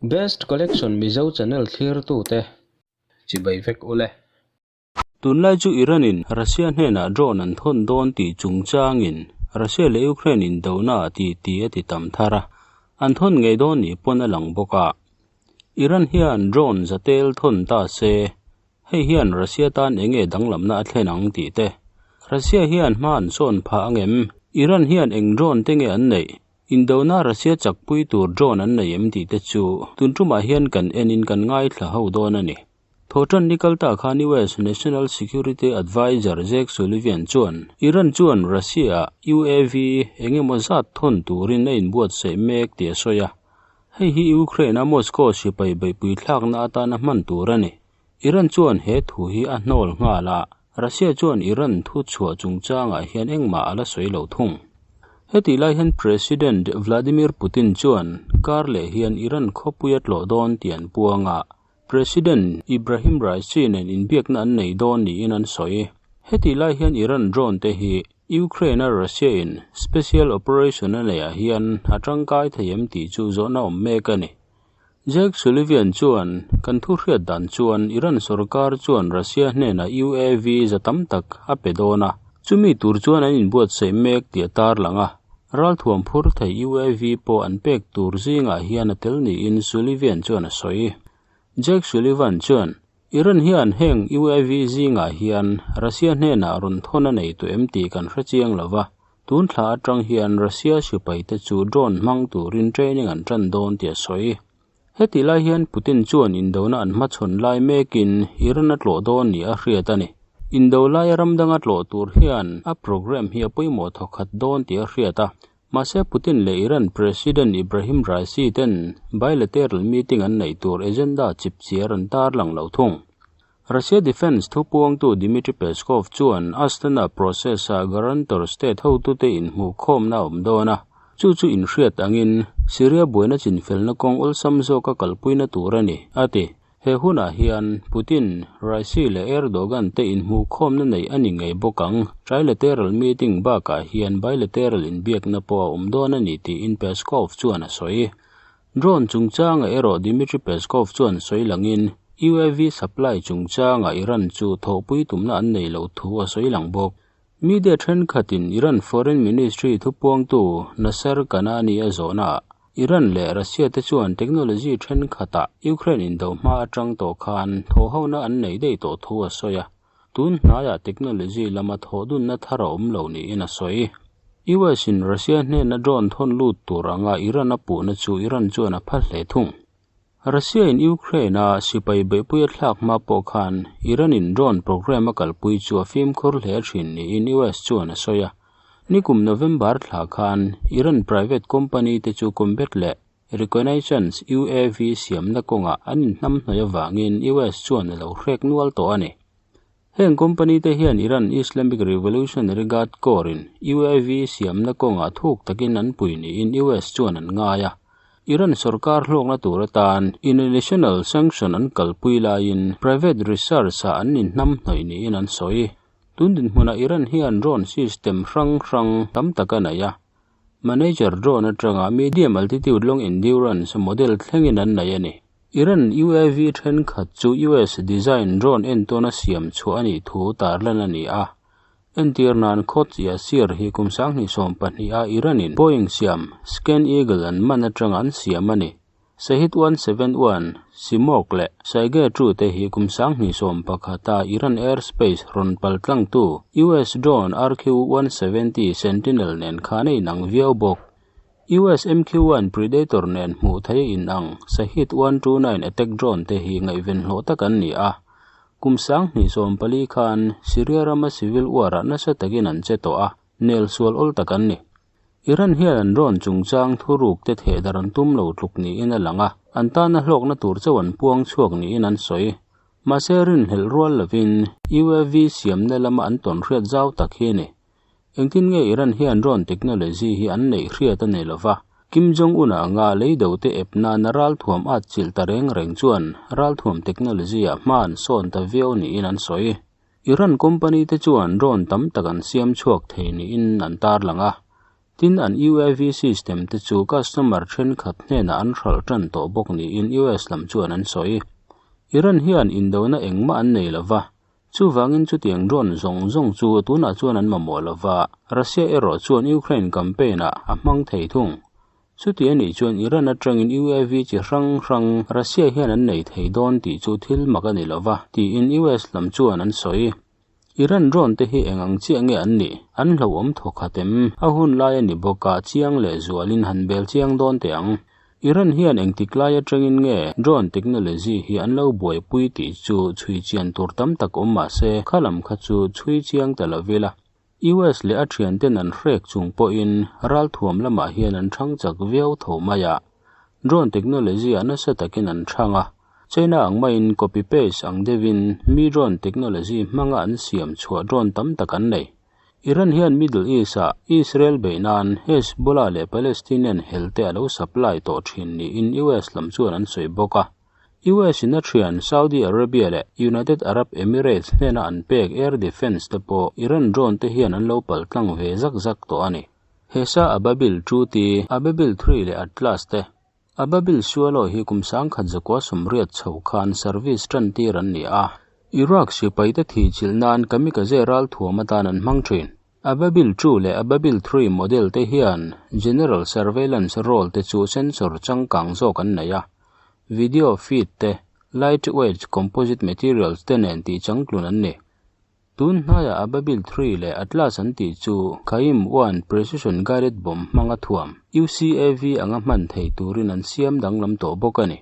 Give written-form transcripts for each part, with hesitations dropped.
Best Collection Mizo channel thlirtute chibai vek ule. Tunlai chu Iran-in Russia hnenah drone an thawn dawn tih chungchangin Russia leh Ukraine indona tih tih a ti tam thar a, an thawn ngei dawn nih pawn a lang bawk a. Iran hian drone zatel thawn ta se, hei hian Russia tan eng nge danglamna a thlen ang tih te, Russia hian hma an sawn phah ang em? Iran hian eng drone te nge an neih? Indona Russia chakpui tur drone an nei em tih te chu tun tumah hian kan enin kan ngaithla ho dawn a ni. Thawhtan ni kal ta khan US National Security Adviser Jake Sullivan chuan Iran chuan Russia-ah UAV eng emaw zat thawn turin a inbuatsaih mek tih a sawi a. Hei hi Ukraine-a Moscow sipai beihpui thlakna atana hman tur a ni. Iran chuan he thu hi a hnawl nghal a, Russia chuan Iran thu chhuah chungchangah hian engmah a la sawi lo thung. Hetih lai hian President Vladimir Putin chuan kar leh hian Iran khawpui a tlawh dawn tih an puang a, President Ibrahim Raisi nen inbiakna an nei dawn niin an sawi. Hetih lai hian Iran drone te hi Ukraine-a Russia-in special operation a neihah hian a tangkai thei em tih chu zawhna awm mek a ni. Jake Sullivan chuan, Kan thu hriat dan chuan Iran sorkar chuan Russia hnenah UAV za tam tak a pe dawn a, chumi tur chuan an inbuatsaih mek tih a tarlang a. Ralthuam phur thei UAV pawh an pek tur zingah hian a tel niin Sullivan chuan a sawi. Jake Sullivan chuan, Iran hian heng UAV zingah hian Russia hnenah rawn thawn a nei tawh em tih kan hre chiang lo va, tun thla atang hian Russia sipaite chu drone hmang turin training an tan dawn tih a sawi. Heti lai hian Putin chuan indona an hmachhawn lai mekin Iran a tlawh dawn nih a hriat a ni. Indo laia ram danga tlawh tur hian a programme hi a pawimawh thawkhat dawn tih a hriat a, Mahse Putin leh Iran President Ibrahim Raisi ten bilateral meeting an neih tur agenda chipchiar an tarlang lo thung. Russia Defence thupuangtu Dmitry Peskov chuan Astana process-a guarantor state hotute inhmuhkhawmna a awm dawn a, chu chu inhriat angin Syria buaina chinfelna kawng awlsam zawka kalpuina tur a ni, a ti. He hunah hian Putin, Raisi leh Erdogan te inhmuhkhawmna neih a ni ngei bawk ang. Trilateral meeting bakah hian bilateral inbiakna pawh a awm dawn a ni tiin Peskov chuan a sawi. Drone chungchangah erawh Dmitry Peskov chuan sawi langin UAV supply chungchangah Iran chu thawhpui tumna an nei lo thu a sawi lang bawk. Media thenkhatin Iran Foreign Ministry thupuangtu Nasser Kanani a zawhnaah Iran leh Russia te chuan technology thenkhatah Ukraine indo hma atang tawh khan thawhhona an nei daih tawh thu a sawi a, tun hnaiah technology lama thawhdunna thar a awm lo niin a sawi. US in Russia hnena drone thawn lut tur anga Iran a puhna chu Iran chuan a pha hle thung. Russia in Ukraine a sipai beihpui a thlak hma pawh khan Iran in drone program a kalpui chu a fimkhur hle thin niin US chuan a sawi a. Nikum November thla khan Iran private company te chu combat leh reconnaissance UAV siamna kawngah an inhnamhnawih avangin US chuan a lo hrek nual tawh a ni. Heng company te hian Iran Islamic Revolutionary Guard Corps in UAV siamna kawngah thuk takin an pui niin US chuan an ngai a. Iran sorkar hlawkna tur atan international sanction an kalpui laiin private research ah an inhnamhnawih niin an sawi. Tun dinhmunah Iran hian drone system hrang hrang tam tak a nei a. Manager drone atanga medium altitude long endurance model thlengin an nei a ni. Iran UAV thenkhat chu US design drone entawna siam chhuah a nih thu tarlan a ni a. Entir nan Khots Yasir hi kum 2012 a Iran-in Boeing siam Scan Eagle an man atanga an siam a ni. Shahid 171, Simorgh leh Saeqeh 2 te hi kum 2011 a Iran airspace rawn paltlangtu US drone RQ-170 Sentinel nen khan a inang viau bawk. US MQ-1 Predator nen hmuh theih a inang Shahid 129 attack drone te hi ngaihven hlawh tak an ni a. Kum 2014 khan Syria rama civil war-ah nasa takin an che tawh a, nel sual awl tak an ni. Iran hian an drone chungchang thuruk te theh dar an tum lo tluk niin a lang a, an tana hlawkna tur chauh an puang chhuak niin an sawi. Mahse rinhlelh rual lovin UAV siamna lama an tawnhriat zau tak hi a ni. Engtin nge Iran hian drone technology hi an neih hriat a nei lova, Kim Jong Un anga leidote ep nana ralthuam at chilh ta reng reng chuan ralthuam technology ah hma an sawn ta viau niin an sawi. Iran company te chuan drone tam tak an siam chhuak thei niin an tarlang a. Tin, an UAV system te chu customer thenkhat hnenah an hralh tan tawh bawk niin US lam chuan an sawi. Iran hian indona engmah an nei lova, chuvangin chutiang drone zawng zawng chu tunah chuan an mamawh lova, Russia erawh chuan Ukraine campaign-ah a hmang thei thung. Chuti a nih chuan Iran atangin UAV chi hrang hrang Russia hian an nei thei dawn tih chu thil mak a ni lova, tiin US lam chuan an sawi. Iran drone te hi eng ang chiah nge an nih? An hlauhawm thawkhat em? A hun lai a ni bawk a, chiang leh zualin han bel chiang dawn teh ang. Iran hian engtik lai atangin nge drone technology hi an lo buaipui tih chu chhui chian tur tam tak awm mah se, kha lam kha chu chhui chiang ta lo ila. US leh a thianten an hrek chung pawhin ralthuam lamah hian an thang chak viau tho mai a. Drone technology ah nasa takin an thang a, China ang maiin copy paste ang deuhin mi drone technology hmanga an siam chhuah drone tam tak an nei. Iran hian Middle East ah Israel beih nan Hezbollah leh Palestinian hel te a lo supply tawh thin niin US lam chuan an sawi bawk a. US in a thian Saudi Arabia leh United Arab Emirates hnena an pek air defence te pawh Iran drone te hian an lo paltlang ve zak zak tawh a ni. Hesa Ababil 2T, Ababil 3 leh Atlas te. Ababil Sualaw hi kum 1980 chho khan service tan tir an ni a. Iraq sipai te thih chilh nan kamikaze ral thuam atan an hmang thin. Ababil 2 leh Ababil 3 model te hian general surveillance role te chu sensor changkang zawk an nei a. Video feed te, lightweight composite materials te nen tih changtlun an ni. Tun hnaiah Ababil 3 leh Atlas an tih chu Qaim 1 precision guided bomb hmanga thuam, UCAV anga hman thei turin an siam danglam tawh bawk a ni.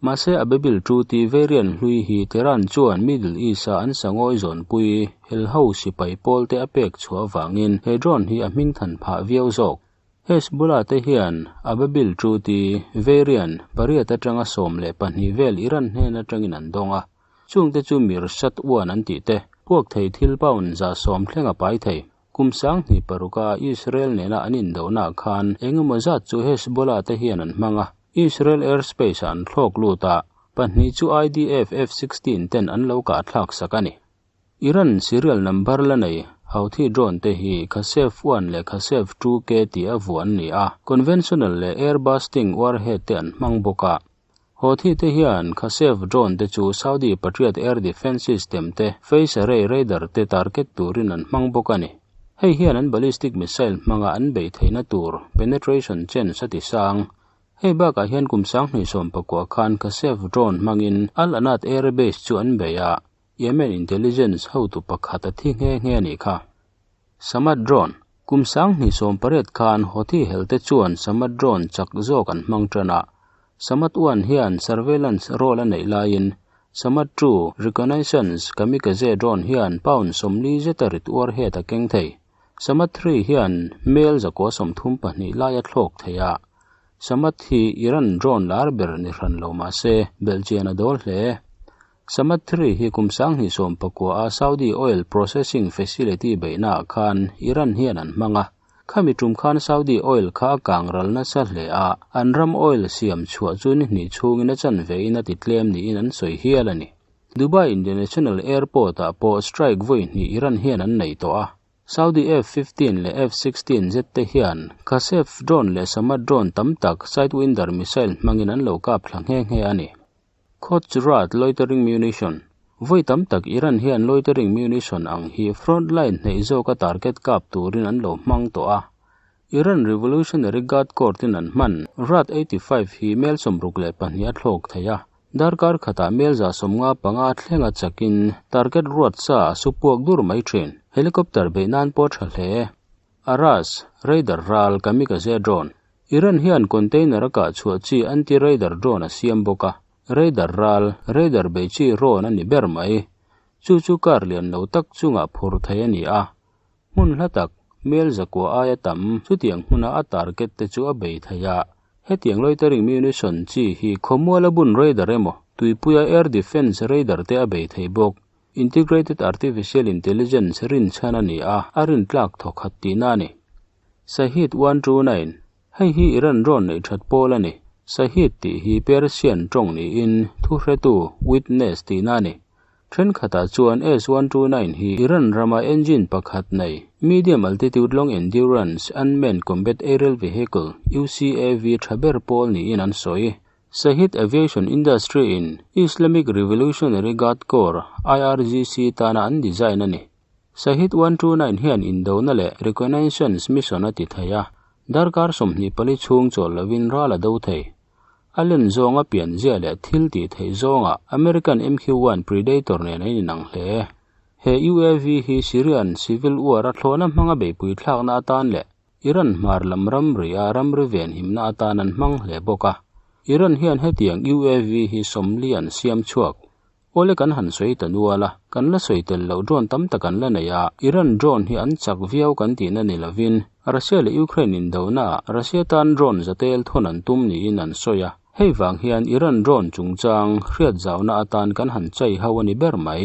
Mahse Ababil 2 tih variant hlui hi Tehran chuan Middle East-a an sangawi zawnpui helho sipai pawl te a pek chhuah avangin he drone hi a hming than phah viau zawk. Hezbollah te hian Ababil 2 tih variant pariat atanga 12 vel Iran hnen atangin an dawng a. Chungte chu Mirsat 1 an tih te, puak thei thil pound 110 thleng a pai thei. Kum 2006-a Israel nena an indohnaah khan engemaw zat chu Hezbollah te hian an hmang a, Israel airspace ah an thlawk lut a, pahnih chu IDF F-16 ten an lo kah thlak sak a ni. Iran serial number la nei Houthi drone te hi Qasef 1 leh Qasef 2K tih a vuah an ni a, conventional leh air busting warhead te an hmang bawk a. Houthi te hian Qasef drone te chu Saudi Patriot air defence system te, phase array radar te target turin an hmang bawk a ni. Hei hian an ballistic missile hmanga an beih theihna tur penetration chance a ti sang. Hei bakah hian kum 2019 khan Qasef drone hmangin Al Anad air base chu an bei a, Yemen intelligence hotu pakhat a thi nghe nghe a nih kha. Samad drone, Kum 2018 khan Houthi helte chuan Samad drone chak zawk an hmang tan a. Samad 1 hian surveillance role a neih laiin Samad 2 reconnaissance kamikaze drone hian pound 40 zeta rit warhead a keng thei. Samad 3 hian mel 132 lai a thlawk thei a. Samad hi Iran drone lar ber ni hran lo mah se belhchian a dawl hle. Samad 3 hi kum 2019-a Saudi oil processing facility beihnaah khan Iran hian an hmang a. Khami tum khan Saudi oil kha a kang ral nasa hle a, an ram oil siam chhuah chu ni hnih chhungin a chan vein a ti tlem niin an sawi hial a ni. Dubai International Airport ah pawh strike vawi hnih Iran hian an nei tawh a. Saudi F-15 leh F-16 zet te hian Qasef drone leh Samad drone tam tak Sidewinder missile hmangin an lo kap thla nghe nghe a ni. Khawchrat loitering munition, Vawi tam tak Iran hian loitering munition ang hi front line hneih zawka target kap turin an lo hmang tawh a. Iran Revolutionary Guard Corps tin an hman Rad 85 hi mel 62 a thlawk thei a. Darkar khatah mel 155 thlenga chakin target ruat sa a su puak dur mai thin. Helicopter beih nan pawh tha hle. Aras, Radar ral kamikaze drone, Iran hian container a kah chhuah chi anti-radar drone a siam bawk a, radar ral, radar beih chi rawn a ni ber mai. Chu chu kar lian lo tak chungah phur thei a ni a. Hmun hla tak, mel zakua aia tam, chutiang hmuna a target te chu a bei thei a. Hetiang loitering munition chi hi khawmual a bun radar emaw, tuipuia air defence radar te a bei thei bawk. Integrated Artificial Intelligence rin chhan a ni a, a rin tlak thawkhat tihna a ni. Sahid 129, Hei hi Iran drone neih that pawl a ni. Sahid tih hi Persian tawng niin thuhretu, witness, tihna a ni. Thenkhatah chuan S-129 hi Iran rama engine pakhat nei, Medium Altitude Long Endurance Unmanned Combat Aerial Vehicle, UCAV, tha ber pawl niin an sawi. Shahid Aviation Industry in Islamic Revolutionary Guard Corps, IRGC, tana an design a ni. Shahid 129 hian indona leh reconnaissance mission a ti thei a, darkar 24 chhung chawl lovin ral a do thei. A len zawnga pianzia leh thil tih theih zawngah American MQ-1 Predator nen a inang hle. He UAV hi Syrian civil war a thlawhna hmanga beihpui thlakna atan leh Iran hmar lam ramri a ramri venhimna atan an hmang hle bawk a. Iran hian hetiang UAV hi 40 an siam chhuak. Awle kan han sawi ta nual a, kan la sawi tel loh drone tam tak an la nei a, Iran drone hi an chak viau kan tihna ni lovin Russia leh Ukraine indonaah Russia tan drone zatel thawn an tum niin an sawi a, hei vang hian Iran drone chungchang hriat zauna atan kan han chai ho a ni ber mai.